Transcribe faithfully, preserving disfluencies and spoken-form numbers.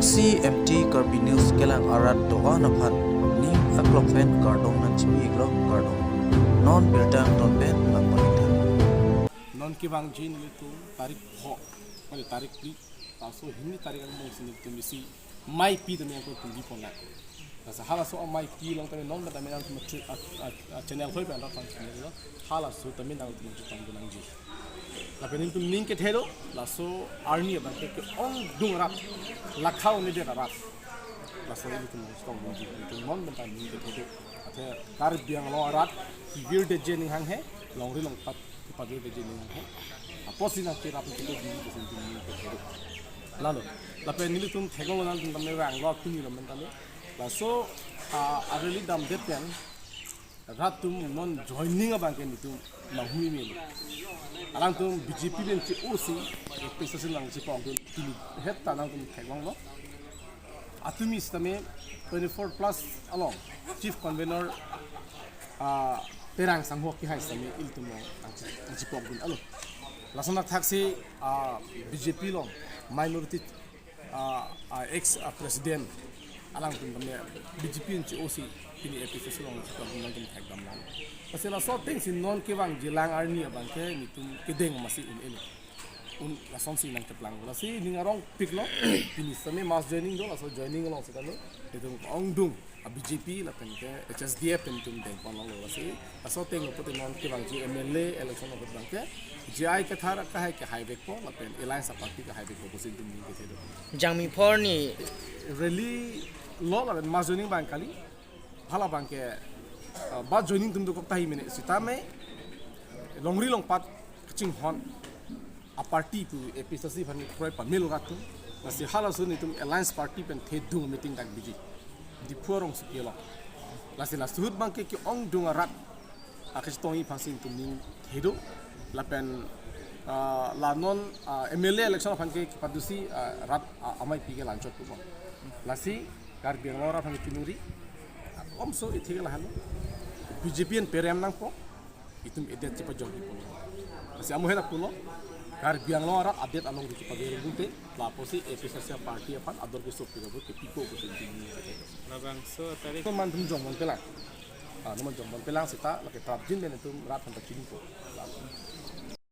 C M T Karbi News kelang arat doan aphan ning aklok pen kardom nangchipi iklo, kardom. Non birta angton pen nangpangitha. Non kevangji nelitum tarik pho, mane tarik phli, laso hini tarik angbong si nelitum isi maipi tame angkon tunggi pon nang. Lasi halaso amaipi along tame non tame nangtum a, a, a, channel hoi pen rak pang channel lo. Halaso tame nangtum chutang gunangji. Lapen nelitum ning kethe do, laso arni abang ke ke-ongdung rat lakha un-edet arat. Laso nelitum nangchetong nangji, nelitum non pen ta ning kethe do. Athe Karbi Anglong arat kevirdetji aning hanghe, longri longpat kepavirdetji aning hanghe. Apotsi nangcherap kedo di, nelitum ning kethe do. Lalo, lapen nelitum theklong nangtum tame vanglo, tumi lo men tame. Laso, ah, a-rally damdet pen rat atum non joining abang ke nelitum nanghu-i melo. Alangtum B J P pen che-o si, A P H L C nangchepokdun, pini het ta nangtum theklonglo. Atumi sitame twenty-four plus along Chief Convener, ah, Terang Sangho kehai sitame ilitum along nangche-, nangchepokdun alo. Lason athaksi, ah, B J P along minority, ah, ah, ex, ah, president alangtum tame B J P pen che-o si pini A P H L C along chepokdun nangtum thekdam lang. Lasi laso ateng si non kevangji lang arni abang ke nelitum kedeng masi un-e lo. Un lasonsi nangkeplang. Lasi ning arongpiklo. Pini sitame mass joining do, laso joining along sitame nelitum ongdung a B J P lapen ke H S D F pen nelitum dengpon longlo. Lasi laso ateng lo pute non kevangji M L A election ahut abang ke J I Kathar akehai kehaivekpo lapen Alliance a-party kehaivekpo pusi nelitum ning kethe do. Jangmi phor ni rally lo lapen mass joining abang kali. Hala abang ke, ah, ba joining atum dokok tahai mene sitame longri longpat kachinghon a-party pu A P H L C aphan kroi pamelo rat atum. Lasi halaso nelitum Alliance Party pen thedung meeting dak biji. Diphu arongsopi along. Lasi laso ahut abang ke ke-ongdung arat akachetongji aphansi nelitum ning kethe do. Lapen, ah, la non, ah, M L A election aphan ke kepadusi, ah, rat, ah, amaipi ke la-anchot pupo. Lasi Karbi Anglong arat aphan ke chiningri. Atomso ithik lahelo. B J P pen perem nangpo. Itum edet chepajokji pulo. Lasi amo hena pulo. Karbi Anglong arat adet along di chepajokji pulote, lapusi A P H L C a-party aphan ador keso pira bu kepipo pusi nelitum ning kethe do. Labangso tarik. Numan atum jongbom pelang. Ah, numan jongbom pelang seta lake prapjin pen itum rat aphan ta chiningpo.